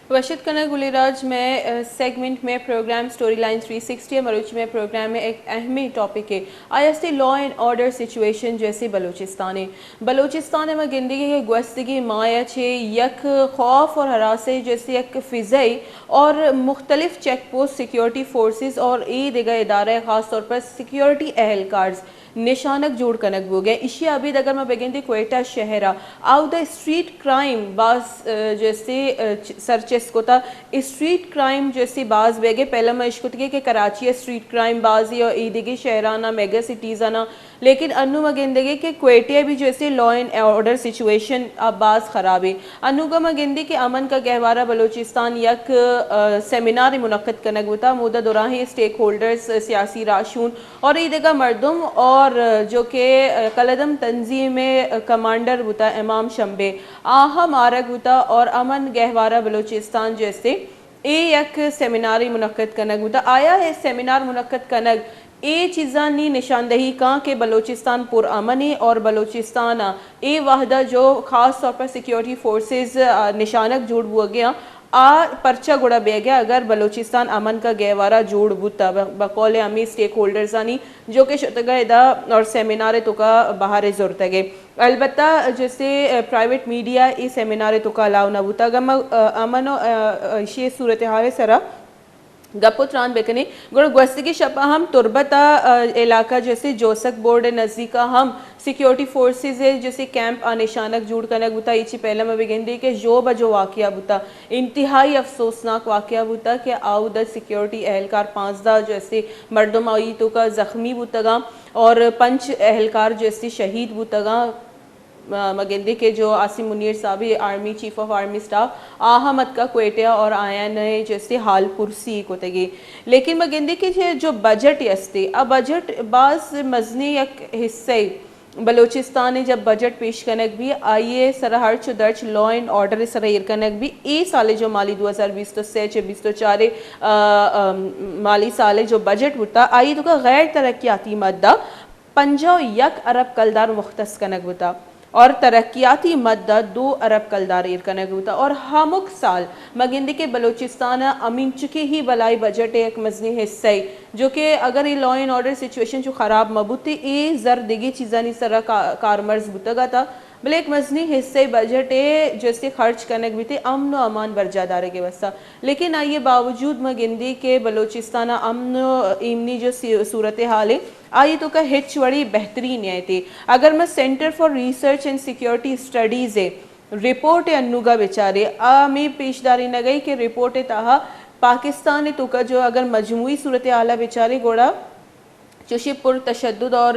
وش اتک کنگ گلیں راج، مئے، ء، سیگمنٹ، مئے program story line three sixty ء مروچی مئے پروگرام ء یک اہمیں ٹاپک ء آئی استے لا اینڈ آرڈر سچویشن جو استے بلوچستان ء۔ بلوچستان ء ما گندگی کہ گوستگی ماہ ء چہ یک خوف اور ہراسے جو استے یک فضائی اور مختلف چیک پوسٹ، سیکیورٹی فورسز اور اے دگہ ادارہ خاص طور پر سیکیورٹی اہلکارز نشانگ جوڑ کنگ بوگ ء۔ ایشی ء ابید اگر ما بگندیں کوئٹہ شہر ء، اودا اسٹریٹ کرائم باز، ء، جو استے، ء، چ-، سرچست کتا۔ اسٹریٹ کرائم جو استے باز بیگ ء۔ پہلا ما اشکتگے کہ کراچی ء اسٹریٹ کرائم بازی اور ایدگی شہرانہ میگا سٹیز آنا، لیکن انو ما گندگے کہ کوئٹہ ء بھی جو استے لا اینڈ آرڈر سچویشن ء باز خرابے۔ انوگا ما گندی کہ امن کا گہوارہ بلوچستان یک، ء، سیمینار منعقد کنگ بوتا، مودا دراہیں اسٹیک ہولڈرز، سیاسی راہشون اور اے دگہ مردم اور جو کہ کلدم تنظیم کمانڈر بوتا امام شمبے، آ ہم آرگ بوتا اور امن گہوارہ بلوچستان جو استے اے یک سیمینارے منعقد کنگ بوتا۔ آیا اے سیمینار منعقد کنگ اے چیزانی نشاندہی کاں کہ بلوچستان پر امن اے اور بلوچستان ء اے وہدا جو خاص طور پر سیکیورٹی فورسز، آ، نشانگ جوڑ بوگے آں، آ پرچہ گڑا بیگ ء اگر بلوچستان امن کا گہوارہ جوڑ بوتا، ب-، بقول ہمے اسٹیک ہولڈرزانی جو کہ شتگا ادا اور سیمینار توکا بہر زرتگے۔ البتہ جیسے، ء، پرائیویٹ میڈیا اے سیمینار توکا الاؤ نہ بوتا۔ اگر ما، ء، امن و، ء، ء، ایشی صورتحال سرا گپ و تران بکنیں، گڑا گوستگی شپا ہم تربت ء، ء، علاقہ جیسے جوسک بورڈ ء نزدیک ء ہم سیکیورٹی فورسز ء جیسے کیمپ ء نشانگ جوڑ کنگ بوتا۔ ایچی پہلے ما بگندے کہ ژوب ء جو واقعہ بوتا، انتہائی افسوسناک واقعہ بوتا کہ آؤدا سیکیورٹی اہلکار پانزدہ جو استے مردم آئی توکا زخمی بوتگاں اور پنچ اہلکار جو استے شہید بوتگاں۔ ما گندے کہ جو عاصم منیر صاحب ہے، army chief of army staff, آ ہم اتکا کوئٹہ اور آیان ء جو استے حال پرسی کتگی۔ لیکن ما گندے کہ جو، جو بجٹ استے، آ بجٹ باز مزنی یک حصہ بلوچستان جب بجٹ پیش کنگ بھی، آئی سر ہرچ و درچ لا اینڈ آرڈر سر ایر کنگ بھی، اے سال جو مالی دو ہزار بیست و سے چہ بیست و چار، آ، آ، مالی سال جو بجٹ بوتا، آئی توکا غیر ترقیاتی مدہ پنجاہ و یک ارب کلدار مختص کنگ بوتا اور ترقیاتی مدہ دو ارب کلدار ایر کنگ بوتا اور ہمک سال ما گندے کہ بلوچستان ء امینچکے ہی بلائی بجٹ ء یک مزنیں حصہ ء جو کہ اگر اے لا اینڈ آرڈر سچویشن چو خراب مہ بوتے، اے زر دگہ چیزانی سرا کا-، کارمرز بوتگ ات، بلے یک مزنیں حصہ بجٹ ء جستے خرچ کنگ بیتے امن و امان برجاہ دارگ ء واسطہ۔ لیکن آئی ء باوجود ما گندی کہ بلوچستان ء امن و ایمنی جو سی-، صورتحال ء آئی توکا ہچ وڑی بہتری نیایتے۔ اگر ما centre for research and security studies ء رپورٹ ء انوگا بچارے، آ ہمے پیش دارینگئی کہ رپورٹ ء تہا پاکستان ء توکا جو اگر مجموعی صورتحال ء بچارے گڑا چوشیں پر تشدد اور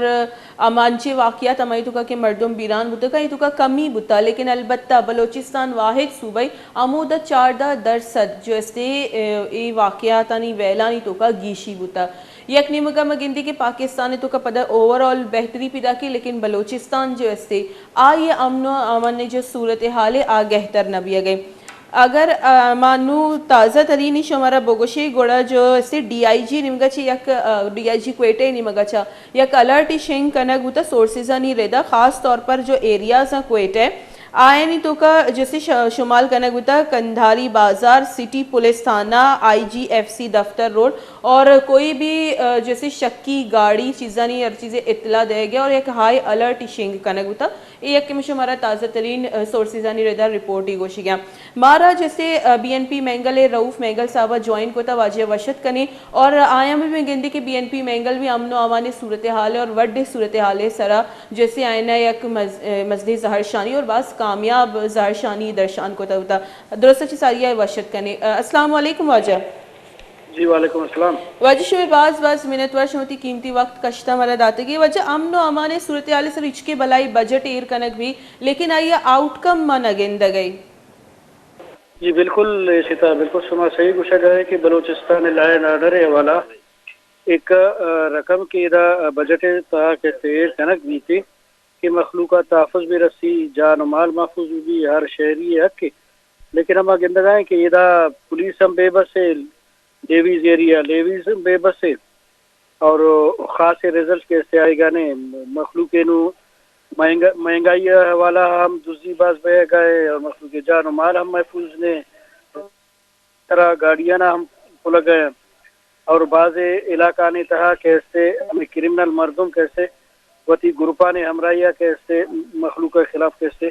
امانچیں واقعات ہمائی توکا کہ مردم بیران بوتگا، ای توکا کمی بوتا، لیکن البتہ بلوچستان واحد صوبہ ای ہمودا چاردہ درصد جو استے، اے، اے واقعاتانی ویلانی توکا گیشی بوتا۔ یک نیمگا ما گندی کہ پاکستان توکا پدا اوور آل بہتری پیدا کی، لیکن بلوچستان جو استے آئی امن و امن جو صورتحال آ گہتر نہ بیگئے۔ اگر، آ، ما نوں تازہ ترینی شمارا بگوشی، گڑا جو استے ڈی آئی جی نیمگا چہ یک، آ، ڈی آئی جی کوئٹہ نیمگا چہ یک الرٹ شنگ کنگ بوتا سورسزانی ردا، خاص طور پر جو ایریاز ہیں کوئٹہ، آیانی توکا جسے ش-، شمال کنگ بوتا کندھاری بازار، سٹی پولیس تھانہ، آئی جی ایف سی دفتر روڈ اور کوئی بھی، آ، جسے شکی گاڑی چیزانی ہر چیزے اطلاع دے گیا اور یک ہائی الرٹ شنگ کنگ بوتا۔ اے یک کہ شمارا تازہ ترین، آ، سورسزانی ردا رپورٹ ہی گوشی گیا۔ مارا جسے، آ، بی این پی مینگل ء رؤف مینگل صاحبہ جوائن کتا، واجہ وشت کنی اور آیاں بھی میں گندی کہ بی این پی مینگل بھی امن و امان صورتحال اور وڈ صورتحال سرا جسے آئینہ یک مز-، آ، مزنی زہرشانی اور باز کامیاب زہرشانی درشان کتا ہوتا۔ درست چی ساری آئے وشت کنی۔ آ، السلام علیکم واجہ۔ جی، وعلیکم السلام۔ واجہ شمے باز باز منتوار شما وتی قیمتی وقت کشتا مارا داتگی۔ واجہ امن و امان صورتحال سر ہچکے بلائی بجٹ ایر کنگ بھی، لیکن آئی آؤٹ کم ما نہ گندگئی۔ جی بالکل، ایشی تہا بالکل شما صحیح گوشگ ء کہ بلوچستان ء لا اینڈ آرڈر ء حوالہ ایک، آ، رقم کہ ادا بجٹ ء تہا کہ تیر کنگ بیت کہ مخلوق ء تحفظ بہ رسی، جان و مال محفوظ بہ بی، ہر شہری ء حق ء۔ لیکن ہما گندگ ء کہ ادا پولیس ہم بے بس ء، لیویز ایریا لیویز ہم بے بس ء۔ اور خاصیں رزلٹ کہ استعمال آئیگا نے، مخلوق نو مہنگا-، مہنگائی حوالہ ہم دزی باز بہگا ہے اور مخلوق جان و مال ہم محفوظ نے۔ سرا گاڑیانا ہم کھلگا ہیں اور بعض علاقانی تہا کہ استے ہمیں کرمنل مردم کہ استے وتی گروپانی ہمراہیا کہ استے مخلوق خلاف کہ استے،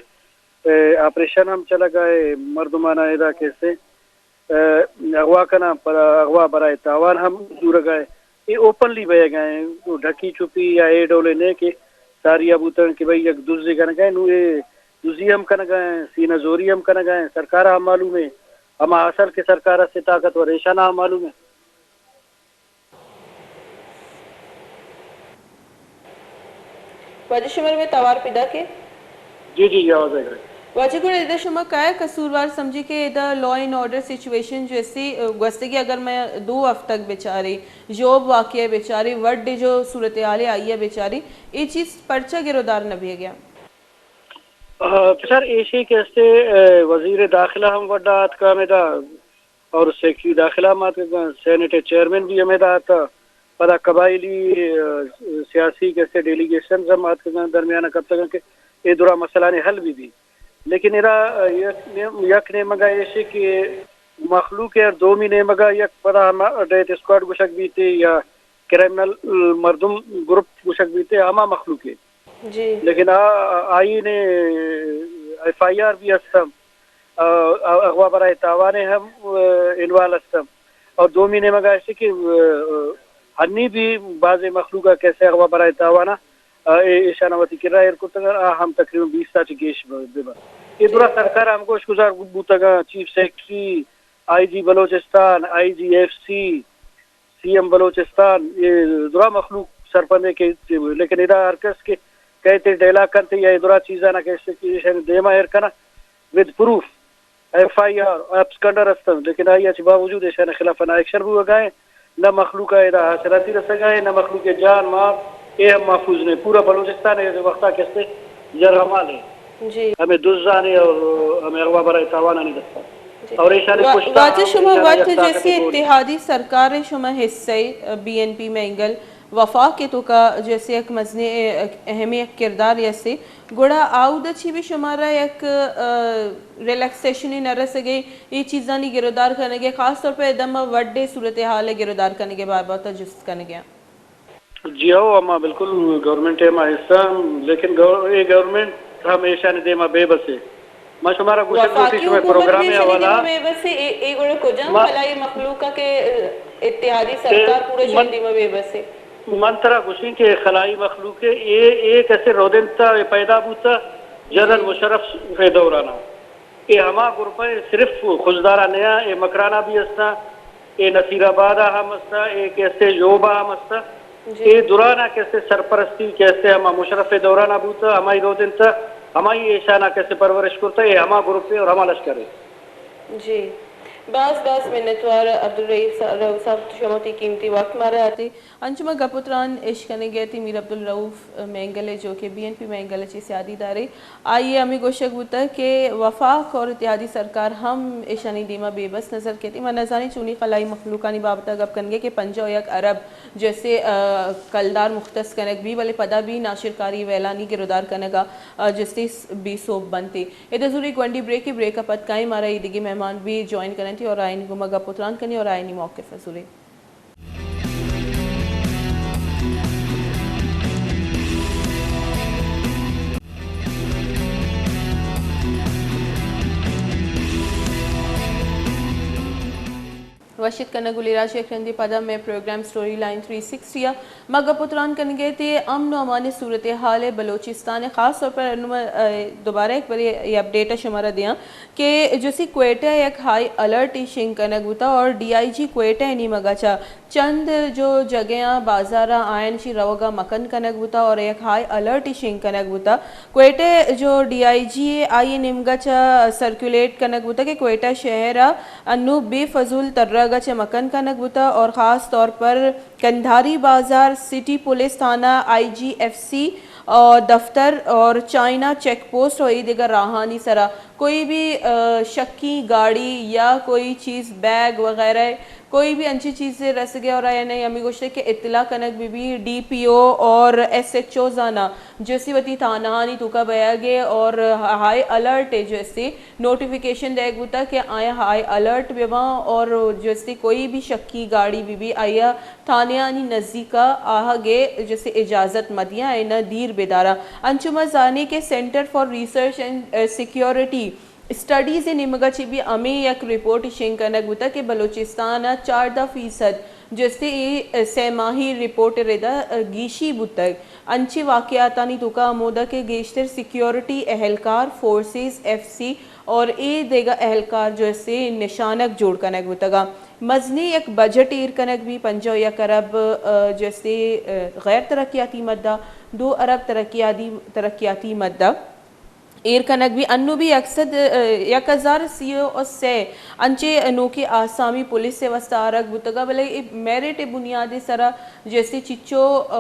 اے، آپریشن ہم چلگا ہے، مردمانا ادا کہ استے، اے، اغوا کناں، پر اغوا برائے تاوان ہم زورگا ہے۔ اے اوپنلی بئیگا ہیں، تو ڈھکی چپی یا اے ڈولے نے کہ ساریا بوتن کہ بھئی یک دزی کنگا ہے، نو اے دزی ہم کنگا ہیں، سینہ زوری ہم کنگا ہیں، سرکارا ہم معلوم ہے، ہما اصل کہ سرکار استے طاقتور ایشانا ہم معلوم ہے۔ واجہ شمر میں توار پیدا کے؟ جی، جی، جی، آواز آ رہی۔ واجہ گڑا ادا شما کئے قصوروار سمجھی کہ ادا لا اینڈ آرڈر سچویشن جو اسی، ا، گوستگی اگر میں دو ہفتگ بچاری، جوب واقعہ بچاری، وڈ جو صورتحال ہے آئیے بچاری، یہ چیز پرچہ گرودار نہ بھی گیا؟ آ، سر، ایشی کہ استے، اے، وزیر داخلہ ہم وڈا آتکا ہمیں دا اور سیکرٹری داخلہ ہم آتکگاں، سینیٹ چیئرمین بھی ہمیں دا آتا، پدا قبائلی، آ، سیاسی کہ استے ڈیلیگیشنز ہم آتکگاں، درمیان کپتگاں کہ اے درا مسئلہ نے حل بھی بھی۔ لیکن ادا، آ، یک نیم-، یک نیمگا ایشی کہ مخلوق ہے اور دومی نیمگا یک پدا ہم ڈیتھ اسکواڈ گوشگ بیتے یا کرمنل مردم گروپ گوشگ بیتے، ہما مخلوق ہے۔ جی۔ لیکن آ، آئی نے ایف آئی آر بھی ہستم، آ، آ، اغوا برائے تاوانے ہم، آ، انوال ہستم۔ اور دومی نیمگا ایسے کہ، آ، ہنی بھی بعض مخلوق کیسے اغوا برائے تاوانا، آ، اے، ایشانا وتی کرا ایر کرتگ، آ ہم تقریباً بیس تا چہ گیش بہ، بہ بنت۔ اے جی۔ درا سرکار ہم گوش گزار بوتگاں، chief secretary, I G Balochistan, I G F C, C M Balochistan, اے درا مخلوق سرپندے کہ، لیکن ادا ہر کس کہ کئیت ڈیلاگ کنت یا اے درا چیزانا کہ ایشانی دیما ایر کناں with proof, F I R, absconder ہستن، لیکن آئی چہ باوجود ایشانی خلاف نہ ایکشن بوگا ہے، نہ مخلوق ادا حاصلاتی رسگا ہے، نہ مخلوق جان مال، اے ہم محفوظ نہیں۔ پورا بلوچستان ہے وقتا کہ استے یرغمال ہے۔ جی۔ ہمیں دزانی اور ہمیں اغوا برائے تاوانانی دستا۔ جی۔ اور ایشانی وا-، پشتا واجہ ہم شما ایشانا وت یک طاقت جیسے گولی۔ اتحادی سرکار شما حصہ ہے، بی این پی مینگل، وفاق توکا جیسے یک مزنے اہم یک کردار یسے، گڑا آودا چی بھی شمارا یک، آ، ریلیکسیشن نہ رسگے، یہ چیزانی گرودار کنگے، خاص طور پر دم وڈے صورتحال گرودار کنگے بابت جست کنگے۔ جی ہو، ہما بالکل گورنمنٹ ءِ ہما حصہ ہم، لیکن گور-، اے گورنمنٹ ہم ایشانی دیما بے بس ہے۔ ما شمارا گوشگ لوٹی وفاقی شمئے حکومت پروگرام ءِ ایشانی حوالہ دیما بے بس ہے، اے، اے گڑا کجام ما خلائی مخلوق ءَ کہ اتحادی اے سرکار پورا من، شانی دیما بے بس ہے؟ من ترا گوشیں کہ خلائی مخلوق ءِ اے، اے کسے رودینتا پیدا بوتا جنرل جی۔ مشرف ءِ دورانا۔ اے ہما گروپ ءَ صرف خضدارا نیا، اے مکرانا بھی ہستا، اے نصیر آبادا ہم ہستا، اے کہ استے ژوبا ہم ہستا۔ جی۔ اے درانا کہ استے سرپرستی کہ استے ہما مشرف ءِ دورانا بوتا، ہمائی رودینتا، ہمائی ایشانا کہ استے پرورش کرتا، اے ہما گروپ ءِ اور ہما لشکر ءِ۔ جی۔ باز باز منتوار عبدالرؤف صا-، رؤف صاحب، شما وتی قیمتی وقت مارا آتے۔ انچو ما گپ و تران اش کنگے تی میر عبدالرؤف مینگل ءِ جو کہ بی این پی مینگل ءِ چی سیادی دارے، آئی ءِ ہمے گوشگ بوتگ کہ وفاق اور اتحادی سرکار ہم ایشانی دیما بے بس نظر کیتی۔ ما نزانی چونی خلائی مخلوقانی بابت ءَ گپ کنگے کہ پنجاہ و یک ارب جیسے، آ، کلدار مختص کنگ بی، بلے پدا بھی ناشرکاری ویلانی گرودار کنگ ءَ، آ، جسٹس بی سوب بنتی۔ ادا زوری گونڈی بریکے، بریک ءَ پد کائیں مارا اے دگہ مہمان بھی جوائن کننتی اور آئینی گوما گپ و تران کنی اور آئینی موقف ءَ زوری۔ وشیت کنگ گلی راج یک رندی پدا میں program story line three sixty ءَ ما گپ و تران کنگے تی امن و امان صورتحال بلوچستان، خاص طور پر انو، اے، دوبارہ ایک بری یہ اپڈیٹ شمارا دیاں کہ جسی کوئٹہ یک ہائی الرٹ شنگ کنگ بوتا اور ڈی آئی جی کوئٹہ نیمگا چا چند جو جگہاں بازاراں آیان چی روگا مکن کنگ بوتا اور یک ہائی الرٹ شنگ کنگ بوتا۔ کوئٹہ جو ڈی آئی جی آئی نیمگا چا سرکولیٹ کنگ بوتا کہ کوئٹہ شہر انو بے فضول ترگا چا مکن کنگ بوتا اور خاص طور پر کندھاری بازار، سٹی پولیس تھانہ، آئی جی ایف سی اور دفتر اور چائنا چیک پوسٹ اور ای دیگر راہانی سرا کوئی بھی، آ، شکی گاڑی یا کوئی چیز، بیگ وغیرہ، کوئی بھی انچی چیزے رسگے اور آیانا ہمے گوشتے کہ اطلاع کنگ بہ بی ڈی پی او اور ایس ایچ اوز آنا، جو استی وتی تھانہانی توکا بیاگے اور ہائی الرٹ جو استی نوٹیفیکیشن دیگ بوتا کہ آیاں ہائی الرٹ بہ باں اور جو استی کوئی بھی شکی گاڑی بہ بی آیا تھانہانی نزیکا آہگے جو استی اجازت مدیاں، آیانا دیر بداراں۔ انچو ما زانیں کہ centre for research and, uh, security studies ءِ نیمگ ءَ چہ بھی ہمے یک رپورٹ شنگ کنگ بوتگ کہ بلوچستان ءَ چاردہ فیصد جو استے اے سہ ماہی رپورٹ ءِ ردا گیشی بوتگ۔ انچیں واقعاتانی توکا ہمودا کہ گیشتر سیکیورٹی اہلکار، فورسز، ایف سی اور اے دگہ اہلکار جو استے نشانگ جوڑ کنگ بوتگ ءَ۔ مزنیں یک بجٹ ایر کنگ بی، پنجاہ و یک ارب، آ، جو استے، آ، غیر ترقیاتی مدہ، دو ارب ترقیاتی، ترقیاتی مدہ۔ ایر کنگ بی۔ انو بھی یک سد، آ، یک ہزار سی و سہ انچیں نوکیں آسامی پولیس ءِ واستہ آرگ بوتگ ءَ، بلے اے میرٹ ءِ بنیاد ءِ سرا جیسے چچو، آ،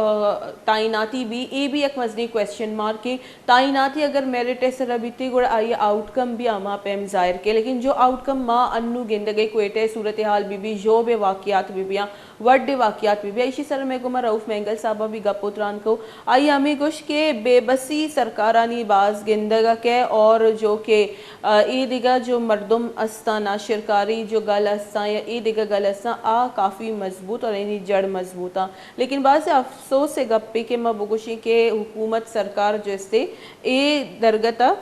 تعیناتی بی، اے بھی یک مزنیں کوئسچن مارکے۔ تعیناتی اگر میرٹ ءِ سرا بیتی گڑا آئی آؤٹ کم بھی ہما پیم ظاہر کے، لیکن جو آؤٹ کم ما انو گندگ ءَ کوئٹہ ءِ صورتحال بہ بی، ژوب ءِ واقعات بہ بیاں، وڈ ءِ واقعات بہ بی۔ ایشی سر ءَ مئے گوما رؤف مینگل صاحب ءَ بھی گپ ءُ تران کو۔ آئی ءَ ہمے گوشت کہ بے بسی سرکارانی باز گندگ ءَ کئے اور جو کہ، آ، اے دگہ جو مردم استاں، ناشرکاری جو گل استاں یا اے دگہ گل استاں، آ کافی مضبوط اور آیانی جڑ مضبوط آں۔ لیکن باز افسوس ءِ گپے کہ ما بگوشیں کہ حکومت سرکار جو استے اے درگت ءَ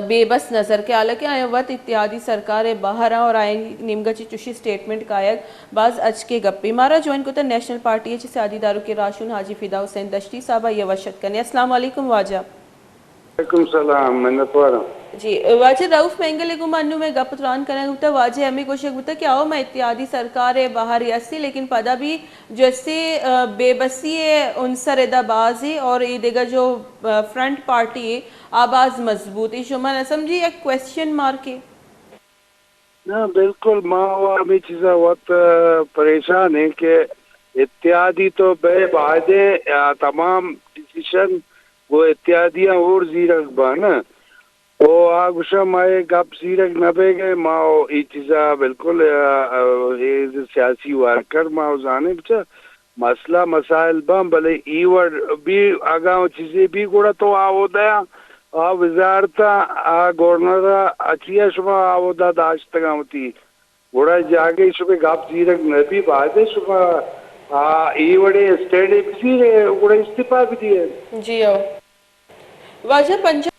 بے بس نظر کے، حالانکہ آیاں وت اتحادی سرکار ءِ بہر آں اور آیانی نیمگ ءَ چہ چوشیں اسٹیٹمنٹ کایگ باز اچکیں گپے۔ مارا جوائن کتگ نیشنل پارٹی ءَ چہ سیادی داروکیں راہشون حاجی فدا حسین دشتی صاحب ءَ، آئی ءَ وش اتک کنیں۔ السلام علیکم واجہ۔ وعلیکم سلام، منتوار آں۔ جی، واجہ رؤف مینگل ءِ گوما انوں مئے گپ تران کنگ بوتگ، واجہ ءَ ہمے گوشگ بوتگ کہ آؤ مئے اتحادی سرکار ءِ بہر ءَ ہستی، لیکن پدا بھی جو استے، آ، بے بسی ءِ عنصر ادا باز اے اور اے دگہ جو، آ، فرنٹ پارٹی اے آ باز مضبوط اے۔ شما نہ سمجھی یک کوئسچن مارک اے؟ نہ، بالکل، ما و ہمے چیزا وت، آ، پریشان ایں کہ اتحادی تو بے بایدیں، آ، تمام ڈیسیشن گوں اتحادیاں ہور زیرگ باں نا۔ او آ گوشاں ما اے گپ زیرگ نہ بیگ ءَ، ما و اے چیزا بالکل، آ، آ، اے سیاسی ورکر ما و زانیں بچہ مسئلہ مسائل باں، بلے ای وڑ بھی اگاں چیزے بھی گڑا تو آ عہدہ آ وزارت آ گورنر آ اچیا شما آ عہدہ داشتگاں وتی گڑا جاگہے شمے گپ زیرگ نہ بی، بایدے شما، آ، اے وڑے اسٹینڈے بزیرے، گڑا استعفی بدیے۔ جی ہو۔ واجہ پنجاب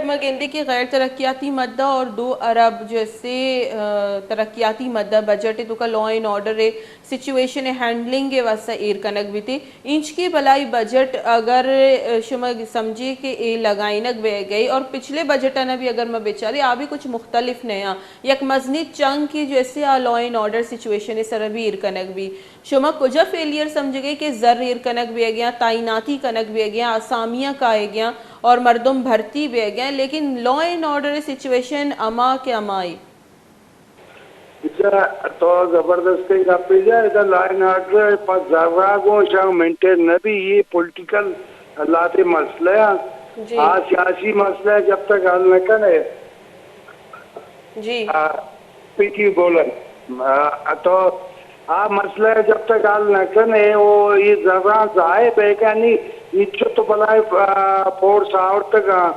ما گندے کہ غیر ترقیاتی مدہ اور دو ارب جو اسے، آ، ترقیاتی مدہ بجٹ ءِ توکا لا اینڈ آرڈر ءِ سچویشن ءِ ہینڈلنگ ءِ واستہ ایر کنگ بیتے۔ اینچکیں بلائی بجٹ اگر، آ، شما سمجھے کہ اے لگائینگ بہ گئے اور پچھلے بجٹانا بھی اگر ما بچارے آ بھی کچھ مختلف نیا۔ یک مزنیں چنکے جو اسے آ لا اینڈ آرڈر سچویشن ءِ سرا بھی ایر کنگ بی۔ شما کجا فیلئر سمجھگے کہ زر ایر کنگ بیگیاں، تعیناتی کنگ بیگیاں، آسامیاں کائیگیاں اور مردم بھرتی بیگیاں، لیکن لا اینڈ آرڈر سچویشن ہما کہ ہمائی؟ بچا تو زبردستیں گپے جا، ادا لا اینڈ آرڈر پہ زرا گوں شاں مینٹین نہ بی، یہ پولیٹیکل لاتے مسئلہ ہیں۔ جی۔ آ سیاسی مسئلہ ہے، جب تک حل نہ کرے۔ جی۔ آ، پی ٹی بولن۔ آ، تو آ مسئلہ جب تک حل نہ کنے، او یہ زراں ضائع بیگا نی، یہ چو تو بلائے، آ، فورس آورتگا،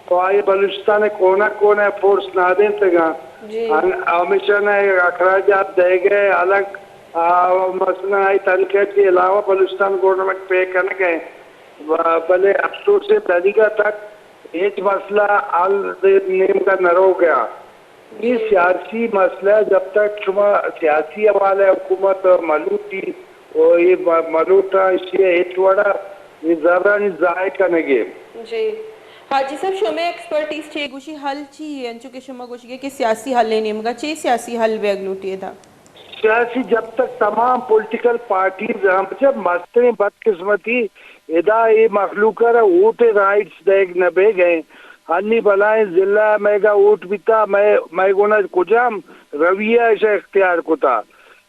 تو آئی بلوچستان کونا کونا فورس نہ دینتگا۔ جی۔ ان-، ہمیشہ نہ اخراجات دے گئے الگ، آ، مثلاً آئی تنخواہ کے علاوہ بلوچستان گورنمنٹ پے کرنے گئے۔ و بلے افسوس ء دلیگا تک ہچ مسئلہ حل نیمگا نہ روگا۔ اے جی۔ سیاسی مسئلہ جب تک شما سیاسی حوالہ حکومت ملوٹی و اے م-، ملوٹا اشی ء ہچ وڑا اے زرانی ضائع کنگے۔ جی۔ حاجی صاحب، شمے ایکسپرٹیز چے گوشی، حل چی ہے؟ انچو کہ شما گوشگے کہ سیاسی حل نیمگا، چے سیاسی حل بیگ لوٹی ادا؟ سیاسی جب تک تمام پولیٹیکل پارٹیز ہم، چہ مستریں بدقسمتی ادا اے مخلوق ء را ووٹ ء رائٹس دیگ نہ بیگ ء، ہنی بلائیں ضلع ء مئیگا ووٹ بیتا، مئے، مئے گونا کجام رویہ اش اختیار کتا،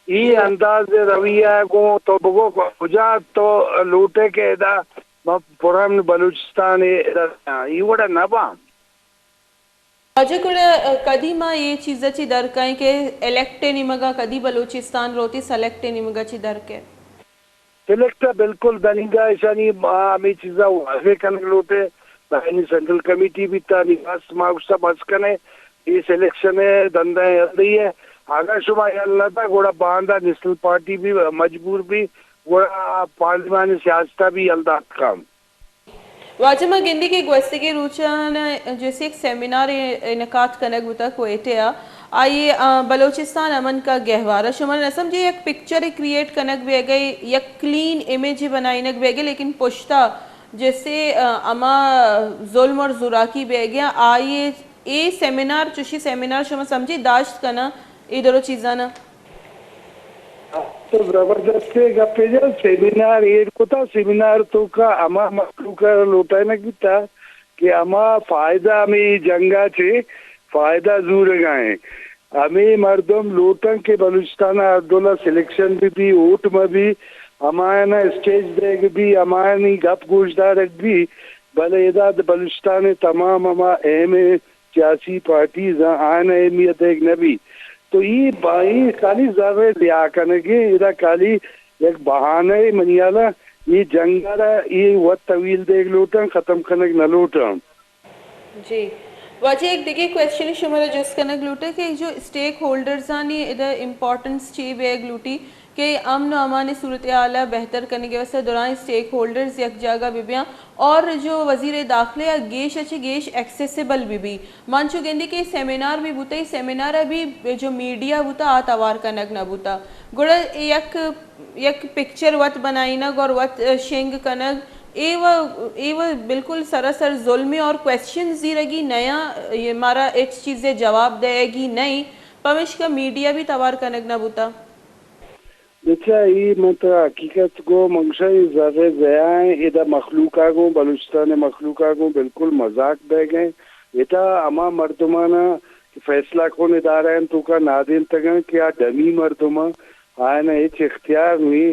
ای جی۔ انداز رویہ ء گوں تو بگو کجا تو لوٹے کہ ادا ما پرامن بلوچستان ء ادا ای وڑا نہ باں۔ واجہ گڑا، ء، کدی ما اے چیز ء چہ در کئیں کہ الیکٹ ء نیمگ ء کدی بلوچستان روتی سلیکٹ ء نیمگ ء چہ در کئے؟ سلیکٹ ء بالکل دنیگا ایشانی ما ہمے چیز ء واضح کنگ لوٹ ء، دائمی سینٹرل کمیٹی بیتا، نی بس ما گوشتا بس کنے، اے سلیکشن ء دندہ ء یل دئی ء، اگاں شما یل نہ دا گڑا باندا نیشنل پارٹی بھی مجبور بھی، گڑا پارلیمانی سیاست ء بھی یل دات کام۔ واجہ ما گندی کہ گوستگیں روچان جیسے یک سیمینار انعقاد کنگ بوتا کوئٹہ ء، آئی، آ، بلوچستان امن کا گہوارہ، شما نہ سمجھے یک پکچر کریئیٹ کنگ بیگئے، یک کلین امیج بنائینگ بیگئے، لیکن پشتا جیسے، آ، اما ظلم اور زوراکی بیگیا، آئی اے سیمینار، چوشی سیمینار شما سمجھے داشت کنا اے درو چیزانا؟ تو زبردستیں گپے جان، سیمینار ایڈ کتا، سیمینار توکا ہما مخلوق ء لوٹائینگ بیتا کہ ہما فائدہ ہمے جنگ ء چہ فائدہ زورگا ایں۔ ہمے مردم لوٹن کہ بلوچستان ء ہر ڈولا سلیکشن بہ بی، ووٹ مہ بی، ہمایانا اسٹیج دیگ بی، ہمایانی گپ گوشدارگ بی، بلے ادا بلوچستان ء تمام ہما اہم سیاسی پارٹیز آں، آیان ء اہمیت دیگ نہ بیت۔ تو ای با-، ای خالی زر ء ضیاع کنگے، ادا خالی یک بہانہ ء منی ہیال ء ای جنگ ء را ای وت طویل دیگ لوٹاں، ختم کنگ نہ لوٹاں۔ جی۔ واجہ یک دگہ کوئسچن شمارا جست کنگ لوٹاں کہ جو اسٹیک ہولڈرزانی ادا امپورٹنس چی بیگ لوٹی؟ کہ امن و امان ء صورتحال ء بہتر کنگ ء واستہ درائیں اسٹیک ہولڈرز یک جاگہ بہ بیاں اور جو وزیر داخلہ ء گیش ء چہ گیش ایکسیسیبل بہ بی۔ من چو گندی کہ سیمینار بھی بوتا، اے سیمینار ء بھی جو میڈیا بوتا آ توار کنگ نہ بوتا۔ گڑا یک، یک پکچر وت بنائینگ اور وت شنگ کنگ، اے و، اے و بالکل سراسر ظلمے اور کوئسچن زیرگی نیا، اے مارا ہچ چیزے جواب دئیگی نئیں، پمیشکا میڈیا بھی توار کنگ نہ بوتا۔ بچا، اے من ترا حقیقت گوں، من گوشاں، اے زر ء ضیاع ایں، ادا مخلوق ء گوں، بلوچستان ء مخلوق ء گوں بالکل مذاق بیگ ء ایں۔ ادا ہما مردماناں کہ فیصلہ کن ادارہ آں توکا نادینتگ آں کہ آ ڈمی مردم آں، آیاں ہچ اختیار نی۔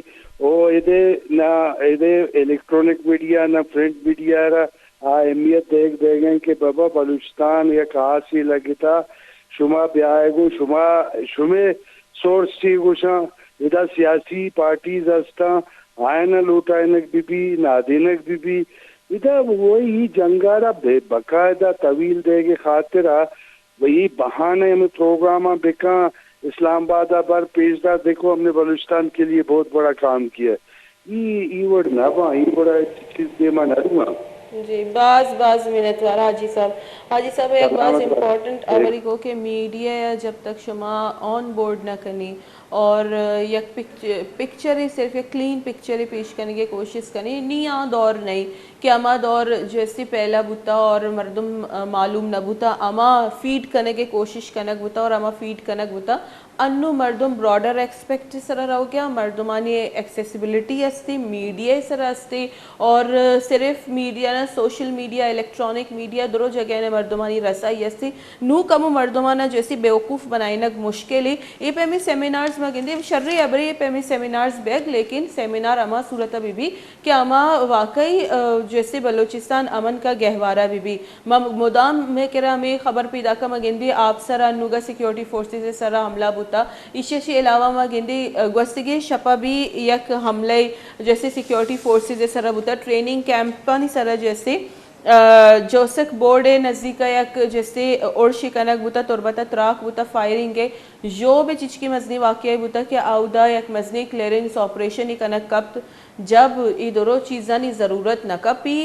او ادے نہ ادے الیکٹرانک میڈیا نہ پرنٹ میڈیا را آ اہمیت دیگ بیگ ء ایں کہ بابا بلوچستان یک ہاسے لگتا، شما بیائے گوں، شما، شمے سورس چی گوشاں، ادا سیاسی پارٹیز ہستاں، آیانا لوٹائینگ بہ بی، نادینگ بہ بی۔ ادا وہی ای جنگا را بے باقاعدہ طویل دیگ خاطرا وہی بہانہ ہمے پروگراماں بکاں، اسلام آباد ء بر پیش دار، دیکھو ہم نے بلوچستان کے لیے بہت بڑا کام کیا ہے۔ ای، ای وڑ نہ باں، ای وڑا چیز دیما نہ رواں۔ جی، باز، باز منتوار حاجی صاحب۔ حاجی صاحب، یک باز سلامت بات۔ امپورٹنٹ جی۔ ہبرے کو کہ میڈیا ء جب تک شما آن بورڈ نہ کنی اور یک پکچ-، پکچرے، صرف یک کلین پکچرے پیش کنگے کوشش کنی، نی آ دور نہیں کہ ہما دور جیسے پہلا بوتا اور مردم، آ، معلوم نہ بوتا، ہما فیڈ کنگے کوشش کنگ بوتا اور ہما فیڈ کنگ بوتا۔ انو مردم براڈر ایکسپیکٹ سرا روگیا، مردمانی ایکسیسیبلٹی استی، میڈیا سرا استی، اور صرف میڈیا نہ، سوشل میڈیا، الیکٹرانک میڈیا، درو جگہ نے مردمانی رسائی استی۔ نو کمو مردمانا جیسی بیوقوف بنائینگ مشکل ہے۔ اے پیمی سیمینارز ما گندے، شرے ابرے اے پیمی سیمینارز بیگ، لیکن سیمینار ہما صورت بی بی کہ ہما واقعی، آ، جیسے بلوچستان امن کا گہوارہ بی بی۔ ما مدام مئے کرا ہمے خبر پیداکا ما گندی آپ سرا انوگا سیکیورٹی فورسز سرا حملہ بوتا۔ ایشی چی علاوہ ما گندی، آ، گوستگیں شپا بھی یک حملہ جیسے سیکیورٹی فورسز سرا بوتا، ٹریننگ کیمپانی سرا جیسے، آ، جوسک بورڈ نزدیکا یک جیسے ارش کنگ بوتا، تربتا تراک بوتا، فائرنگ ہے۔ جو بھی چچکی مزنی واقعہ بوتا کہ اودا یک مزنی کلیئرنس آپریشن کنگ کپت۔ جب اے درو چیزانی ضرورت نہ کپی،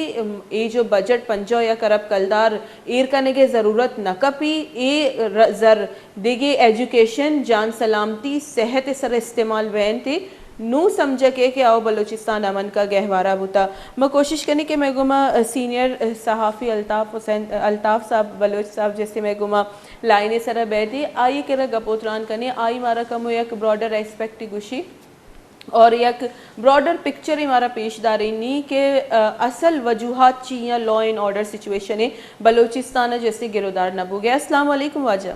اے جو بجٹ پنجاہ یک ارب کلدار ایر کنگے ضرورت نہ کپی، اے ر-، زر دگے ایجوکیشن، جان سلامتی، صحت سر استعمال بینت، نو سمجھکے کہ آؤ بلوچستان امن کا گہوارہ بوتا۔ ما کوشش کنی کہ مئے گوما سینئر صحافی الطاف حسین، الطاف صاحب بلوچ صاحب جیسے مئے گوما لائن سر بیتی، آئی کرا گپ و تران کنی، آئی مارا کمو یک براڈر ایسپیکٹ گوشی۔ اور یک براڈر پکچر ہی مارا پیش دارینی کہ، آ، اصل وجوہات چی یا لا اینڈ آرڈر سچویشن ہے بلوچستان جیسے گرودار نہ بوگے۔ السلام علیکم واجہ۔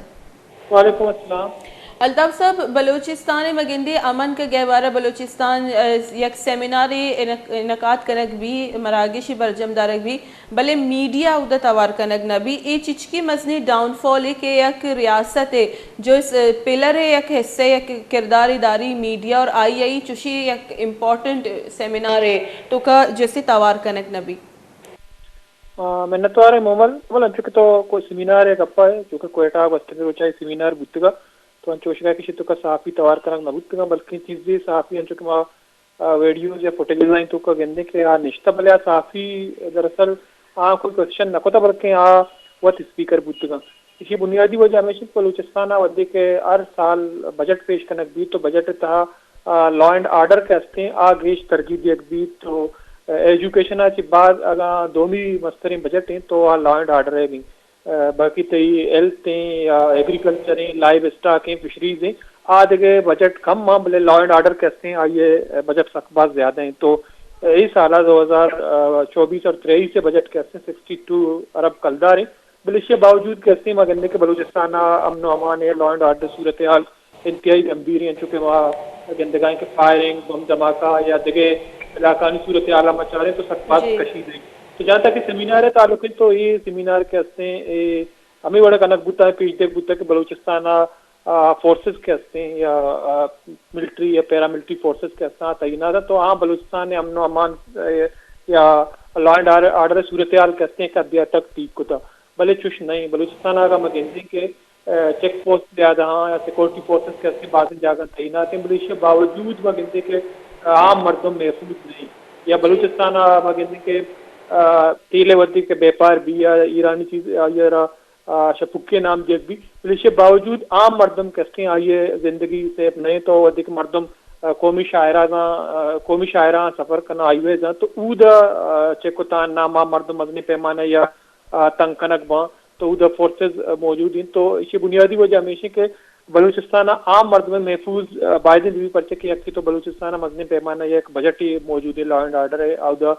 وعلیکم السلام۔ الطاف صاحب، بلوچستان ء مگندی امن کہ گہوارہ بلوچستان، ء، یک سیمینارے انعق-، انعقاد کنگ بی، مراگشی برجم دارگ بی، بلے میڈیا اودا توار کنگ نہ بی۔ اے چچکی مزنی ڈاؤن فال ء کہ یک ریاست ء جو اس پلر ء یک حصہ، یک کردارے داری میڈیا، اور آئی آئی چوشی یک امپورٹنٹ سیمینار ء توکا جسے توار کنگ نہ بی۔ آ، منتوار ایں مومل۔ مومل، انچو کہ تو کوئی سیمینار ء گپا ئے، چونکہ کوئٹہ ء گوستگیں روچا اے سیمینار بوتگا، تو انچو شگا کہ اشی توکا صحافی توار کنگ نہ بوتگاں، بلکیں چیزے صحافی انچو کہ ما، آ، ویڈیوز یا فوٹیجز آئیں توکا گندیں کہ آ نشتہ، بلے آ صحافی دراصل آ کوئی کوششن نہ کتا، بلکیں آ وت اسپیکر بوتگاں۔ ایشی بنیادی وجہ ہمیش انت کہ بلوچستان ء وھدے کہ ہر سال بجٹ پیش کنگ بیت تو بجٹ ء تہا، آ، لا اینڈ آرڈر کہ ہستیں آ گیش ترجیح دیگ بیت تو، آ، ایجوکیشن ء چہ بعد اگاں دومی مستریں بجٹ انت تو آ لا اینڈ آرڈر ء بی، آ، باقی تئی ہیلتھ ایں یا ایگریکلچر ایں، لائیو اسٹاک ایں، فشریز ایں، آ دگہ بجٹ کم آں، بلے لا اینڈ آرڈر کہ ہستیں آئی ء بجٹ سک باز زیادہ ایں۔ تو اے سال ء دو ہزار چوبیس اور تریس ء بجٹ کہ ہستیں سکسٹی ٹو ارب کلدار ایں۔ بلے ایشی ء باوجود کہ ہستیں ما گندیں کہ بلوچستان ء امن و امان ء لا اینڈ آرڈر صورتحال انتہائی گمبھیر ایں، انچو کہ ما گندگائیں کہ فائرنگ، بم دھماکہ یا دگہ علاقانی صورتحال ء ما چاریں تو سک باز جی۔ کشیدہ ایں۔ تو جہاں تک کہ سیمینار ء تعلق انت تو اے سیمینار کہ ہستیں اے ہمے وڑ ء کنگ بوتگ، پیش دیگ بوتگ کہ بلوچستان ء، آ، فورسز کہ ہستیں یا، آ، ملٹری یا پیراملٹری فورسز کہ ہستاں تعینات انت تو آ بلوچستان ء امن و امان، آ، یا لا اینڈ آرڈر ء صورتحال کہ ہستیں یک حدے تک ٹھیک کتگ۔ بلے چوش نہ انت۔ بلوچستان ء اگاں ما گندیں کہ، آ، چیک پوسٹ زیادہ آں یا سیکورٹی فورسز کہ ہستیں بازیں جاگہ تعینات انت، بلے ایشی ء باوجود ما گندیں کہ، آ، عام مردم محفوظ نہ انت۔ یا جی۔ بلوچستان ء ما گندیں کہ، آ، تیل ء وھدے کہ بیپار بی یا ایرانی چیز آئی ء را، آ، شپکی نام دیگ بی، بلے ایشی ء باوجود عام مردم کہ ہستیں آئی ء زندگی سیف نہ انت۔ تو وھدے کہ مردم، آ، قومی شاہراہاں، آ، قومی شاہراہاں سفر کناں، ہائی ویز آں، تو اود ء، آ، چیک و تان نام آ مردم مزنیں پیمانہ یا آ، تنگ کنگ باں، تو اودا فورسز، آ، موجود انت۔ تو ایشی بنیادی وجہ ہمیش انت کہ بلوچستان ء عام مردم محفوظ، آ، بایدیں بہ بیت، پرچہ کہ یکے تو بلوچستان ء مزنیں پیمانہ یک بجٹے موجود ہے لا اینڈ آرڈر ہے، اودا،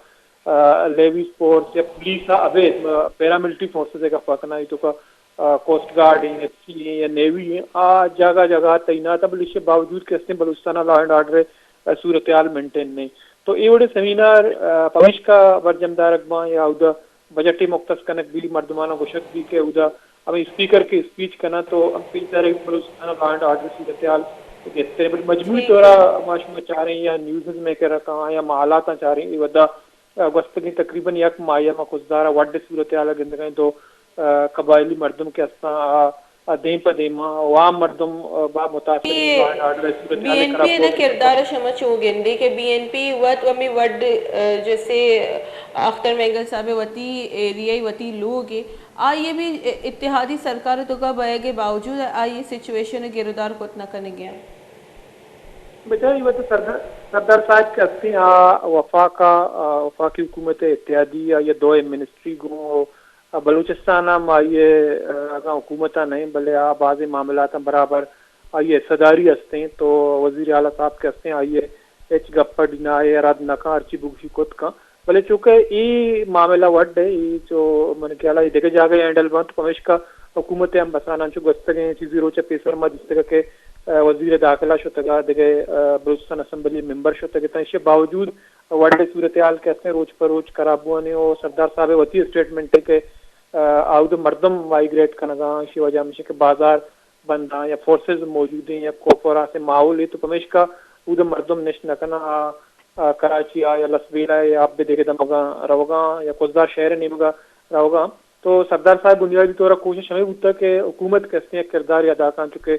آ، لیویز فورس یا پولیس ء ابید، آ، پیراملٹری فورسز ء گپ ء کناں، ای تو کا، آ، کوسٹ گارڈ ہیں، ایف سی ہیں یا نیوی ہیں، آ جاگہ جاگہ تعینات ہیں، بلے ایشی باوجود کہ ہستیں بلوچستان ء لا اینڈ آرڈر ء صورتحال مینٹین نہیں۔ تو اے وڑیں سیمینار، آ، پمیشکا برجم دارگ باں یا اودا بجٹ ء مختص کنگ بی، مردماناں گوشگ بی کہ اودا ہمے اسپیکر کہ اسپیچ کناں تو ہم پیش دارگ بلوچستان ء لا اینڈ آرڈر صورتحال گہتر ہے۔ بلے مجموعی ٹھیک طور ہے۔ ء ما شما چاریں یا نیوزز میکر ء کہاں یا ما حالاتاں چاریں، اے وھدا، آ، گوستگیں تقریباً یک ماہ ء ما کزدار ء وڈ صورتحال ء گندگائیں تو، آ، قبائلی مردم کہ ہستاں آ، آ، دیم پہ دیم ء عوام مردم، آ، با متاثر ایں، لا اینڈ آرڈر ء صورتحال بی این پی ء نا کردار ء شما چوں گندے کہ بی این پی وت ہمے وڈ، آ، جیسے اختر مینگل صاحب ء وتی ایریا ء وتی لوگ ء، آئی ء بھی اتحادی سرکار ء توکا بئیگ ء باوجود آئی ء سچویشن ء گرودار کت نہ کنگ ء؟ بچار اے وت سردار، سردار صاحب کہ ہستیں آ وفاق ء، آ، وفاقی حکومت ء اتحادی آئی ء دو منسٹری گوں ء بلوچستان ہم آئی ء، آ، اگاں حکومت ء نہ انت، بلے آ بازیں معاملاتاں برابر آئی ء حصہ داری ہستیں، تو وزیر اعلیٰ صاحب کہ ہستیں، آئی ء ہچ گپ ء ڈینائی ء رد نہ کن، ہرچی بگوشی کت کن۔ بلے چونکہ اے معاملہ وڈ ہے، اے چو من خیال ء اے دگہ جاگہ ہینڈل بنت، پمیشکا حکومت ء ہم بسان انچو گوستگیں چیزی روچ ء پیسر ما دیستگ کہ، آ، وزیر داخلہ شتگ ء دگہ، آ، بلوچستان اسمبلی ممبر شتگ اتاں۔ ایشی ء باوجود وڈ ء صورتحال کہ ہستیں روچ پہ روچ خراب بوان ء، و سردار صاحب ء وتی اسٹیٹمنٹ ء کہ، آ، آود ء مردم مائیگریٹ کنگ ء آں، ایشی وجہ ہمیش کہ بازار بند آں یا فورسز موجود ایں یا کوپور آسے ماحول ء، تو پمیشکا اود ء مردم نشت نہ کناں، آ، آ، کراچی ء یا لسبیلہ ء یا اب دگہ دمگاں روگ ء آں یا کزدار شہر ء نیمگ ء روگ ء آں۔ تو سردار صاحب بنیادی طور ء کوشش ہمے بوتگ کہ حکومت کہ ہستیں یک کردارے ادا کنت، چونکہ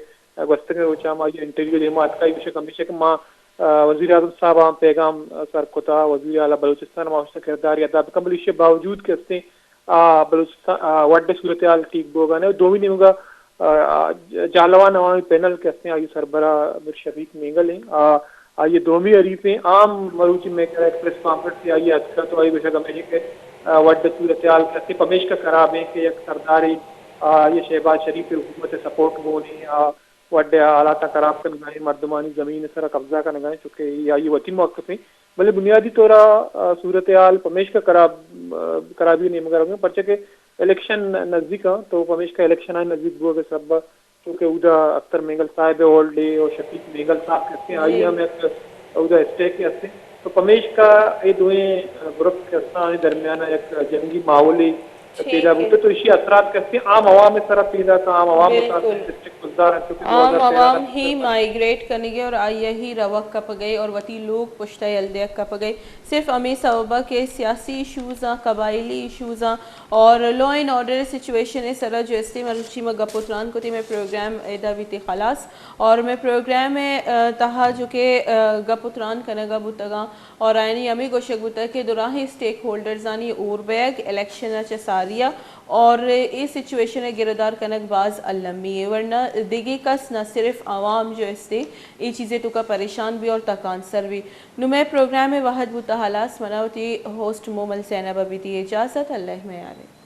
گوستگیں روچاں ما انٹرویو دیما اتکا، گوشگ ہمیش کہ ما، آ، وزیر اعظم صاحب ء پیغام سر کتا، وزیر اعلی بلوچستان ما اشتا کردارے ادا بکن، بلے ایشی باوجود کہ ہستیں آ، بلوچستان، آ، وڈ ء صورتحال ٹھیک بوگ ء نہ۔ دومی نیمگ ء، آ، آ، جھالاوان عوامی پینل کہ ہستیں، آئی سربراہ میر شفیق مینگل ہیں۔ آ، آئی دومی حریف ہیں۔ عام مروچی میں کرا ایک پریس کانفرنس سے آئی اتکا تو آئی گوشگ ہمیش کہ، آ، وڈ ء صورتحال کہ ہستیں پمیشکا خراب ہیں کہ یک سردارے، آ، آئی شہباز شریف ء حکومت ء سپورٹ گون ہیں، آ، وڈ ء حالاتاں خراب کنگا ایں، مردمانی زمین ء سرا قبضہ کنگا ایں، چونکہ اے آئی ء وتی موقف ایں۔ بلے بنیادی طور ء، آ، صورتحال پمیشکا خراب، آ، خرابی ء نیمگ ء روگ ء، پرچہ کہ الیکشن نزدیک آں، تو پمیشکا الیکشن ء نزدیک بوگ ء سبب ء چونکہ اودا اختر مینگل صاحب ءِ اولڈ ڈے اور شفیق مینگل صاحب کہ ہستیں، آئی ہم یک اودا اسٹے کہ ہستیں۔ تو پمیشکا اے دوئیں گروپ کہ ہستاں، آئی درمیان یک جنگی ماحولے پیدا بوتہ، تو ایشی اثرات کہ ہستیں عام عوام ءِ سرا پیدا اتاں، عام عوام متاثر، ڈسٹرکٹ خضدار انت، چونکہ عام عوام ہی مائیگریٹ کنگے اور آئی ہی روگ کپگے اور وتی لوگ پشتا یل دیگ کپگے۔ صرف ہمے سببا کہ سیاسی ایشوزاں، قبائلی ایشوزاں اور لا اینڈ آرڈر سچویشن ءِ سرا جو استے مروچی ما گپ و تران کتی، مئے پروگرام ادا بیتی خلاص۔ اور مئے پروگرام ءِ، آ، تہا جو کہ، آ، گپ و تران کنگا بوتگاں اور آیانی ہمے گوشگ بوتگ کہ دراہیں اسٹیک ہولڈرزانی ہور بیگ الیکشن ءَ چہ ساریا اور اے سچویشن ءِ گرودار کنگ باز المی اے، ورنہ دگہ کس نہ، صرف عوام جو استے اے چیزے توکا پریشان بی اور تکانسر بی۔ نوں مئے پروگرام ءِ وہد بوتہ ہلاس، منا وتی ہوسٹ مومل زینب ءَ بیتی اجازت، اللہ ءِ میارے۔